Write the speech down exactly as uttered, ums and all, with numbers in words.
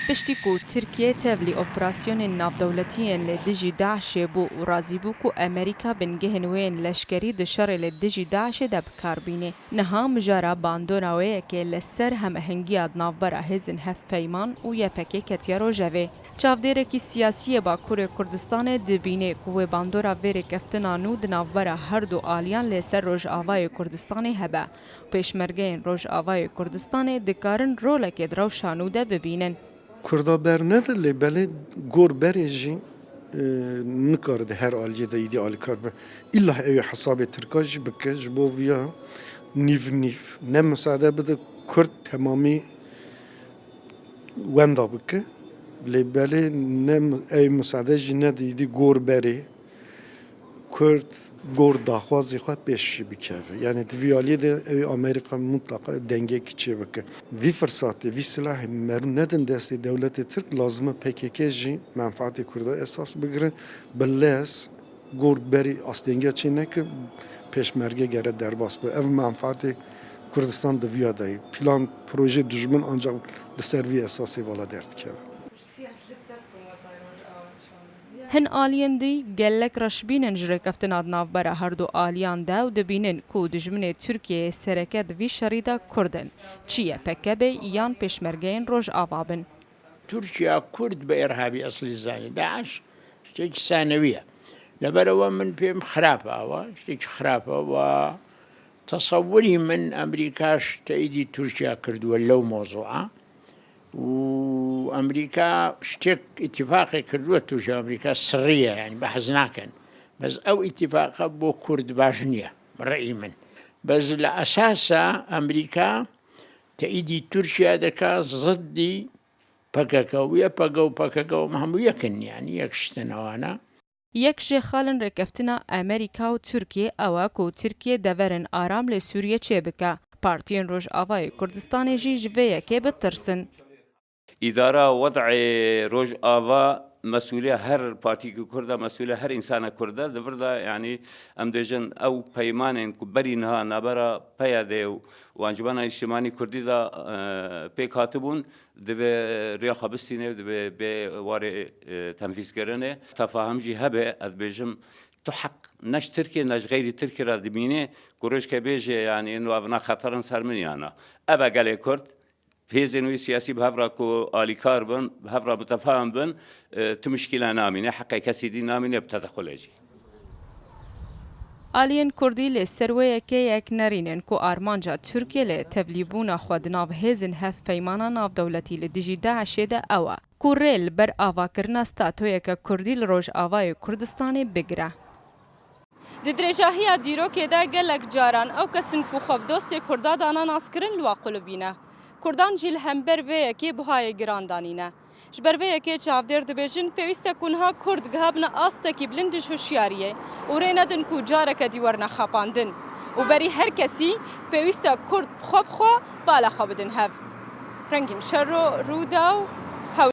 Piştî ku Tirkiye tevlî operasyonên navdewletî yên li dijî DAIŞê bû û razî bû ku Amerîka bingehên wê yên leşkerî di şerê li dijî DAIŞê de bi kar bîne, niha mijara bandora wê yekê li ser hemahengiya di navbera hêzên hevpeyman û Y P G ketiye rojevê. Çavdêrekî siyasî yê Bakurê Kurdistanê dibîne ku wê bandora vê rêkeftina nû di navbera her du aliyan li ser Rojavayê Kurdistanê hebe. Pêşmergeyên Rojavayê Kurdistanê dikarin rolekê di rewşa nû de bibînin. Kurda bernede lê belê gor berê jî, e, nikare di her aliyê de îdî alîkar be. Îlla ew ê hesabê Tirka jî bike, ji bo viya nîv nîv. Ne misade bide Kurd temamî wenda bike. Lê belê ne, ew ê misade jî nede îdî gor berê. Kurd gor daxwazê xwe pêş bikeve. Yani di vî aliyê de ew ê Amerîka mutlaqa dengekî çêbike. Vî firsatê, vî silahê meriv nedin destê dewletê Tirk, lazim e P K K jî menfaatê Kurda esas bigire. Bi lez gor berî astengî çê neke, pêşmerge gere derbas be. Ev menfaatê Kurdistan di viya de ye. Plan, proje dijmin ancak li ser vî esasê vala derdikeve. Hin aliyên dî gelek reşbîn in ji rêkeftina di navbera her du aliyan de û dibînin ku dijminê Tirkiyeyê sereke di vî şerî de Kurd in, çi Y P G be yan pêşmergeyên Rojava bin. Tirkiye Kurd bi îrhabî eslî zanî. DAIŞ ştêkî sanewî ye. Leberewe min pêm xirab e awa, ştêkî xirab e wa tesewirî min Amerîka ji teyîdî Tirkiye kirduwe lew mewzûa. û Amerîka ştêk îtîfaqê kirduwe tu ji Amerîka sirrî ye, yanî behs nakin. Bes ew îtîfaqa bo Kurd baş niye, bi re'yî min. Bes li esasa Amerîka te'îdî Tirkiye dike ziddî P K K û Y P G û P K K û hemû yek in, yanî yek ji tênewana. Yek ji xalên rêkeftina Amerîka û Tirkiyê ew e ku Tirkiye deverên aram li Sûriyê çêbike. Partiyên Rojavayê Kurdistanê jî ji vê yekê bi tirs in. Îdara wed'ê Rojava mesûliya her partîkî Kurd e, mesûliya her însana Kurd e. Di vir de, yanî em dêjin ew peymanên ku berî niha nabera P Y D û, û Encûmena Nîştimanî Kurdî de, e, pêk hatibûn, divê rêya xwe bistîne û divê bê warê, e, tenfîzkirinê. Tefahum jî hebe, ez dibêjim, tu heq ne ji Tirkiyê ne ji xeyrî Tirkiyê re dimînê ku rojke bêje, yanî, ino ev ne xeterin ser min ya na. Ev e gelê Kurd, hêzên wê siyasî bi hev re ku alîkar bin, bi hev re mutefahim bin, e, tu muşkîle namîne, heqê kesî dî namîne bi tedexulê jî. Aliyên Kurdî li ser wê yekê yek nerîn in ku armanca Tirkiye li tevlîbûna xwe di nav hêzên hevpeymana navdewletî li dijî DAIŞê de ew e ku rê li ber avakirina statoyeke Kurdî li Rojavayê Kurdistanê bigire. Di dirêjahiya dîrokê de gelek caran ew kes in ku xwe bi dostê Kurda dana naskirin li wa qulibîne. Kurdan jî li hember vê yekê buhayê giran danîne. Ji ber vê yekê çavdêr dibêjin, pêwîst e ku niha Kurd gihabine astekî bilind ji hişyariyê û rê nedin ku careke dî werine xapandin. Û berî her kesî pêwîst e Kurd bi xwe bi xwe bala xwe bidin hev. Rengîn Şero, Rûdaw,